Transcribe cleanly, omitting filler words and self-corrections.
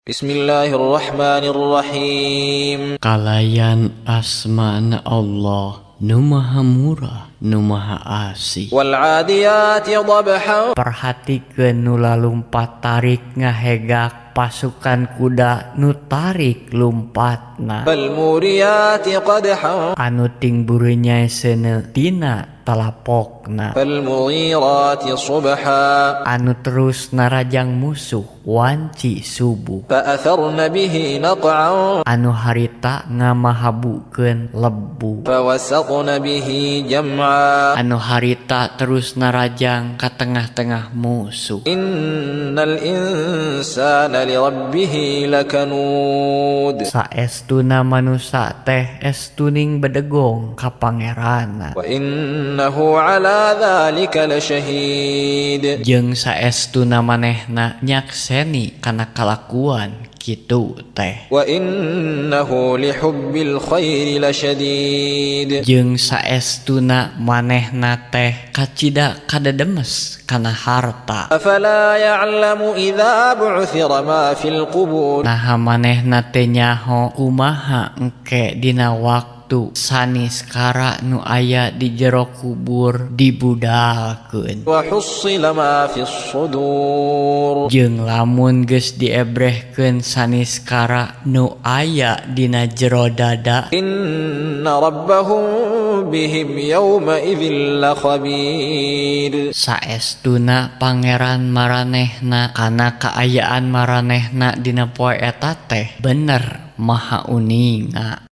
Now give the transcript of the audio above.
بسم الله الرحمن الرحيم. Kalayan asmana Allah nu maha murah, nu maha asih. والعاديات ضبحا. Perhatikeun nu lalumpat tarik ngahegak pasukan kuda nu tarik lumpatna. فالموريات قدحا. Anu ting burunyai seuneu tina talapokna. فالمغيرات صبحا. Anu terus narajang musuh wanci subuh. فأثرن به نقعا. Anu harita ngamahabukeun lebu. فوسطن به جمعا. Anu harita terus narajang ka tengah-tengah musuh. إن الإنسان لربه لكنود. Saestuna manusa teh estuning bedegong ka pangeranna. وإنه على ذلك لشهيد. Jeung saestuna manehna nyakseni kana kalakuan kitu teh. وإنه لحب الخير لشديد. Jeung saestuna manehna teh kacida kadademes kana harta. أفلا يعلم إذا بعثر ما في القبور. Naha manehna teh nyaho kumaha engke dina waktu saniskara nu aya di jero kubur dibudalkeun. وحصل ما في الصدور. Jeung lamun geus diebrehkeun saniskara nu aya dina jero dada. إن ربهم بهم يومئذ لخبير. Saestuna pangeran maranehna kana kaayaan maranehna dina poe eta teh bener maha uninga.